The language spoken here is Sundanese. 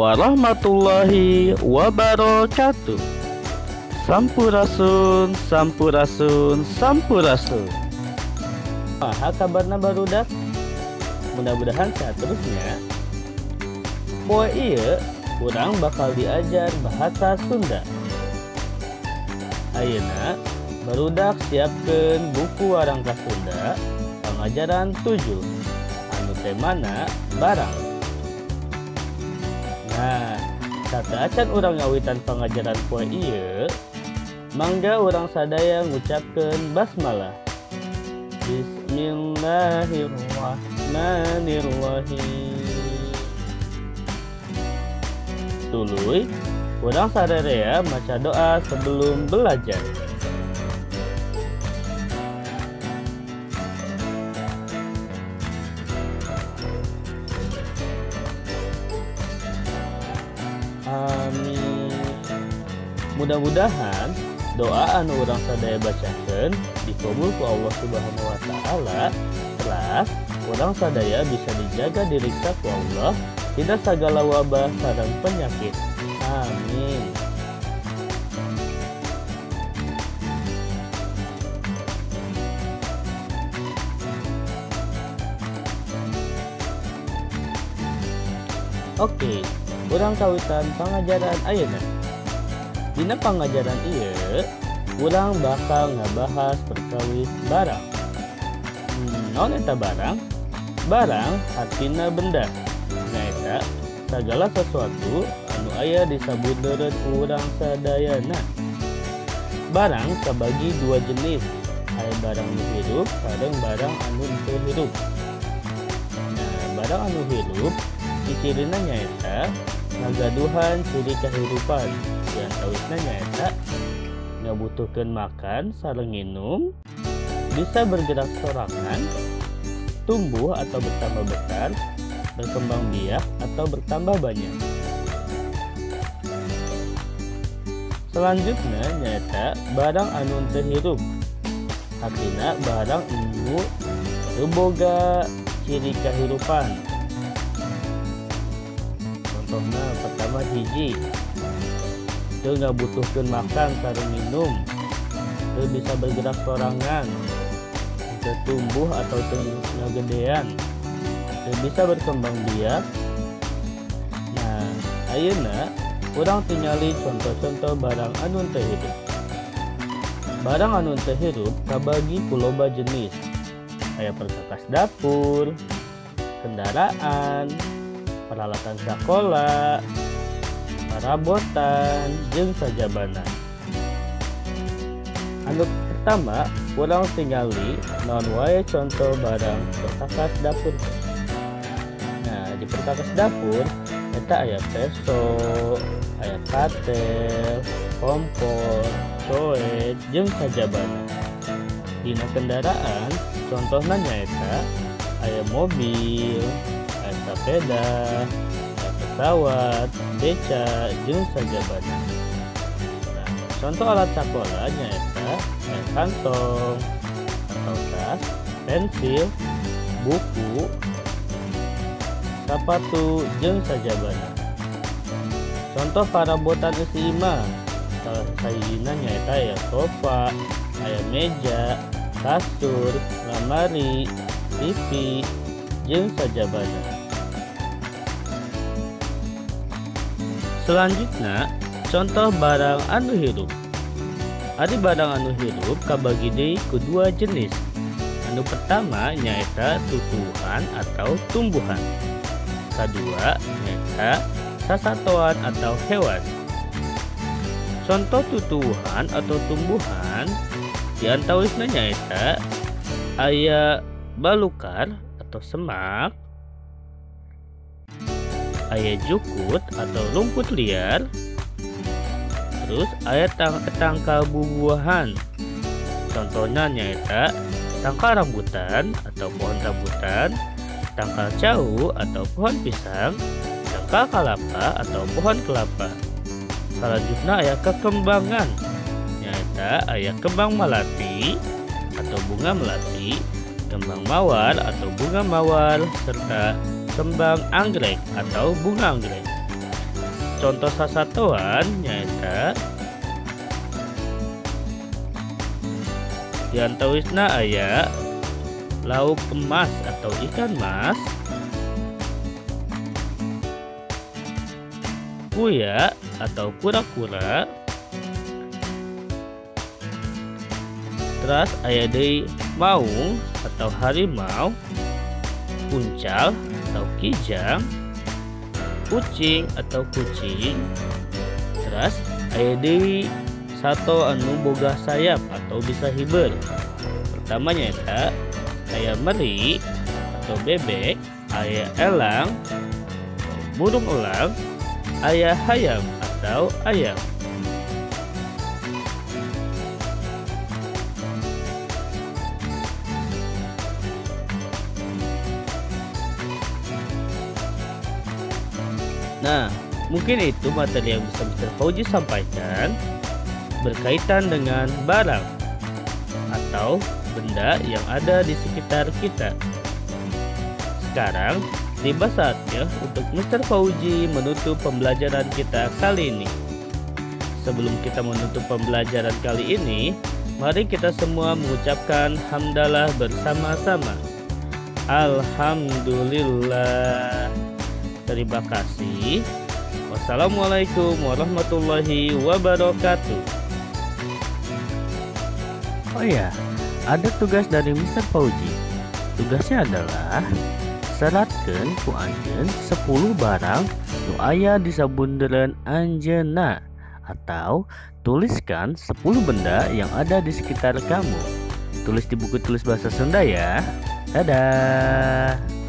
warahmatullahi wabarakatuh. Sampurasun, sampurasun, sampurasun. Kumaha kabarna barudak? Mudah-mudahan sehat terusnya. Poe ieu urang bakal diajar bahasa Sunda. Ayeuna barudak siapkeun buku Warangka Sunda pangajaran 7 anu temana barang. Nah, sateuacan urang ngawitan pangajaran poe ieu, mangga urang sadaya ngucapkeun basmalah. Bismillahirrahmanirrahim. Tuluy, urang sarerea maca doa sebelum belajar. Amin. Mudah-mudahan doa anu urang sadaya bacakeun dikabul ku Allah Subhanahu wa taala, teras urang sadaya bisa dijaga diriksa ku Allah tina sagala wabah sareng penyakit. Amin. Oke, urang kawitan pangajaran ayeuna. Dina pangajaran ieu, urang bakal ngabahas perkawis barang. Naon eta barang? Barang artina benda. Nyaeta sagala sesuatu anu aya di sabudeureun urang sadayana. Barang kabagi dua jenis, aya barang nu hirup sareng barang anu teu hirup. Nah, barang anu hirup cicirina nyaeta ngagaduhan ciri kahirupan. Diantawisna nyaeta ngabutuhkeun makan sareng nginum, bisa bergerak sorangan, tumbuh atau bertambah besar, berkembang biak atau bertambah banyak. Selanjutnya nyaeta barang anu teu hirup. Artina barang anu teu boga ciri kahirupan. Contohna pertama hiji, teu ngabutuhkeun makan sareng minum, teu bisa bergerak sorangan, teu tumbuh atau teu ngagedean, teu bisa berkembang biak. Nah, ayeuna urang tingali contoh-contoh barang anu teu hirup. Barang anu teu hirup kabagi ku loba jenis. Aya perkakas dapur, kendaraan, peralatan sakola, parabotan, jeung sajabana. Anu pertama, urang tingali naon wae contoh barang perkakas dapur. Nah, di perkakas dapur eta aya peso, aya katel, kompor, coet, jeung sajabana. Dina kendaraan, contohna nyaeta aya mobil, aya sepeda, aya pesawat, beca, jeung sajabana. Nah, contoh alat sakola nyaeta aya kantong atau tas, pensil, buku, sapatu, jeung sajabana. Contoh parabotan eusi imah, salah sahijina nyaeta aya sofa, aya meja, kasur, lamari, TV, jeung sajabana. Selanjutnya, contoh barang anu hirup. Ari barang anu hirup kabagi deui ku dua jenis. Anu pertama nyaeta tutuwuhan atau tumbuhan. Kadua nyaeta sasatoan atau hewan. Contoh tutuwuhan atau tumbuhan diantawisna nyaeta aya balukar atau semak, aya jukut atau rumput liar, terus aya tangkal bubuahan. Contohnya nyaeta tangkal rambutan atau pohon rambutan, tangkal cau atau pohon pisang, tangkal kalapa atau pohon kelapa. Selanjutnya aya kekembangan, nyaeta aya kembang melati atau bunga melati, kembang mawar atau bunga mawar, serta kembang anggrek atau bunga anggrek. Contoh sasatoan nyaeta di antawisna aya lauk emas atau ikan mas, kuya atau kura-kura, teras aya deui maung atau harimau, uncal atau kijang, kucing atau kucing, teras aya deui sato anu boga sayap atau bisa hiber. Pertama nyaeta aya meri atau bebek, aya elang, burung elang, aya hayam atau ayam. Nah, mungkin itu materi yang bisa Mr. Fauji sampaikan berkaitan dengan barang atau benda yang ada di sekitar kita. Sekarang tiba saatnya untuk Mr. Fauji menutup pembelajaran kita kali ini. Sebelum kita menutup pembelajaran kali ini, mari kita semua mengucapkan hamdalah bersama-sama. Alhamdulillah. Terima kasih. Wassalamualaikum warahmatullahi wabarakatuh. Oh ya, ada tugas dari Mr. Fauji. Tugasnya adalah seratkeun ku anjeun 10 barang nu aya di sabunderan anjeunna atau tuliskan 10 benda yang ada di sekitar kamu. Tulis di buku tulis bahasa Sunda ya. Dadah.